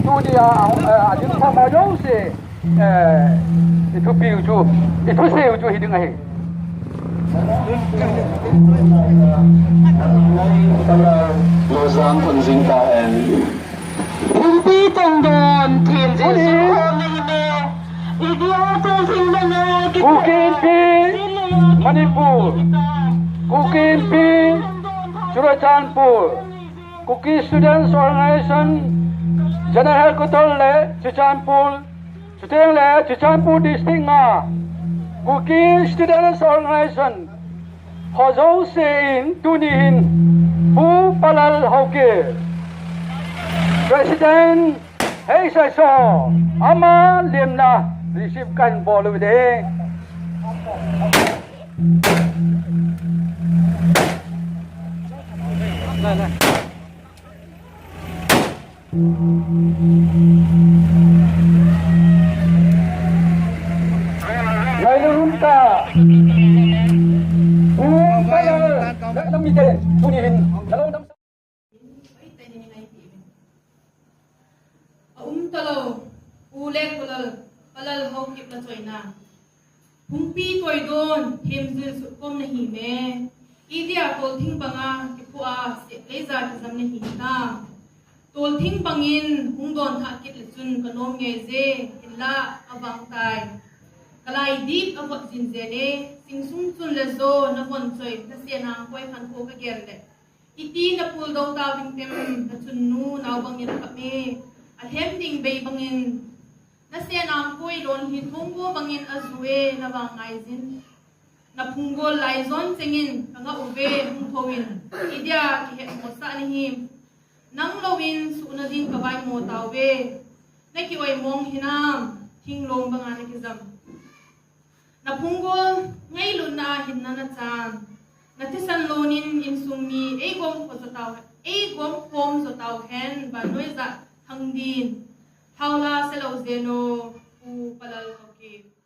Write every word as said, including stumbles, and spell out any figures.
Tunia, eh, ading khom ho jouse, eh, ithupiu chu, ithuseiu chu hiding ahi. Lojang khun jing tahen. Phungpi tongdon themjil sunkhom nahi me. Idia tolthing banga Kuki Inpi Manipur, Kuki Inpi Churachandpur, Kuki Students Organization General Headquarter le Churachandpur, chuteng le Churachandpur District nga Kuki Students Organization ho jouse in tuni hin Pu Palal Haokip, President H S O, ama lemna receive kahin bol u ding. Ngailu hung ta. Pu Palal, na, na mi te, tuni hin, na lo dam. A um talou, Pu le Pu Lal, Palal Haokip na choina. Phungpi toidon, themjil sunkhom nahi me. Idia tolthing banga, kiphu a, sep leija kijam nahi ta. Tolthing bangin, hung don thah kit le chun kanom nge je, hinla avang tai. Kalai dip avot jin jeng e, sing sung chun le jo, navon choi, nasen angkoi khankho kagel le. Iti napul dou tauving tem, nachunnu nao bangin akap e, alhem ding bei bangin, nasen angkoi lon hi thonggo bangin aju e, navang ngai jin. Naphunggol lai jon chengin, kangah uve, hung thou in, idia kihetmo sah nahi. Nang louvin, suhna din kavaimo tauve. Naki oimong hinam, thinglong banga nakijam. Naphunggol ngailutna a hinna nachan. Nathisan lonin insung mi eigom kho jo tau, eigom khom jo tauhen, vannoi ja thang din. Thaola selou jeno, Pu Palal Haokip.